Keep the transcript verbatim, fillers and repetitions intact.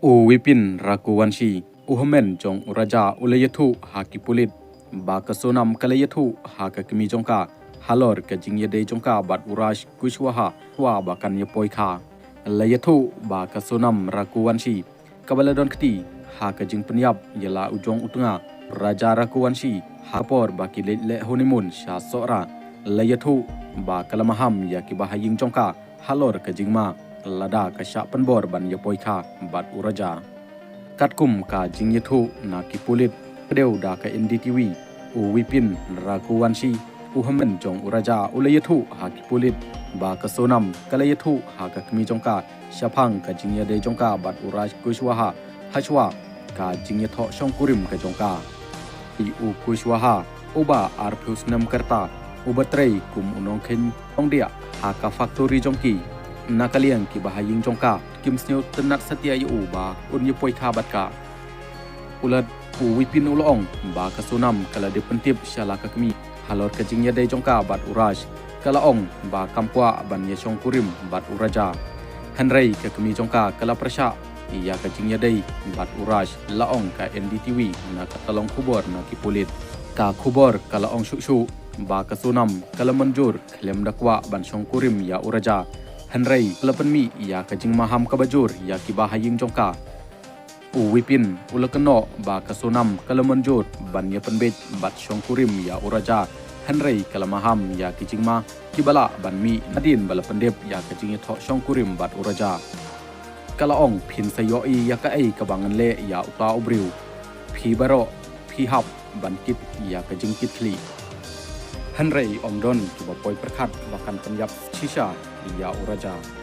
U Wipin Raghuvanshi, u hynmen jong u Raja, u la ïathuh ha ki pulit ba ka Sonam ka la ïathuh ha ka kmie jong ka halor ka jingïadei jong ka bad u Raj Kushwaha, wa ba kan ïapoi kha. La ïathuh ba ka Sonam Raghuvanshi kaba la don kti ha ka jingpynïap ïa la u jong u tnga Raja Raghuvanshi ha ka por ba ki leit leh honeymoon sha Sohra. La ïathuh ba ka la maham ïa ki bahaïing jong ka halor ka jingma lada ka shah pynbor ban ïapoi kha bad u Raja. Katkum ka jingïathuh na ki pulit, kdew da ka N D T V, u Wipin Raghuvanshi, u hynmen jong u Raja, u la ïathuh ha ki pulit ba ka Sonam ka la ïathuh ha ka kmie jong ka shaphang ka jingïadei jong ka bad u Raj Kushwaha hashwa ka jingïathoh shongkurim ka jong ka. I u Kushwaha, uba arphew snem ka rta, uba trei kum u nongkheiñ nongdiah ha ka factory jong ki. Na ka liang ki bahaïing jong ka kim sngewtynnad satia ïa u ba un ïapoi kha bad ka. U la, u Wipin u la ong ba ka Sonam ka la dep pyntip sha la ka kmie halor ka jingïadei jong ka bad u Raj. Ka la ong ba kam kwah ban ïashongkurim bad u Raja. Hynrei ka kmie jong ka ka la pyrshah ïa ka jingïadei bad u Raj, la ong ka N D T V na ka tyllong khubor na ki pulit. Ka khubor ka la ong shuh shuh ba ka Sonam ka la mynjur khlem da kwah ban shongkurim ïa u Raja. Hynrei ka la pynmih ïa ka jingmaham kaba jur ïa ki bahaïing jong ka. U Wipin u la kynnoh ba ka Sonam ka la mynjur ban ïapynbeit bad shongkurim ïa u Raja, hynrei ka la maham ïa ki jingma kiba lah ban mih nadien ba la pyndep ïa ka jingïathoh shongkurim bad u Raja. Ka la ong, phin sa ïohi ïa kaei kaba ngan leh ïa uta u briew. Phi baroh phi hap ban kit ïa ka jingkitkhlieh. Hynrei ym don kiba poi pyrkhat ba kan pynïap shisha ïa u Raja.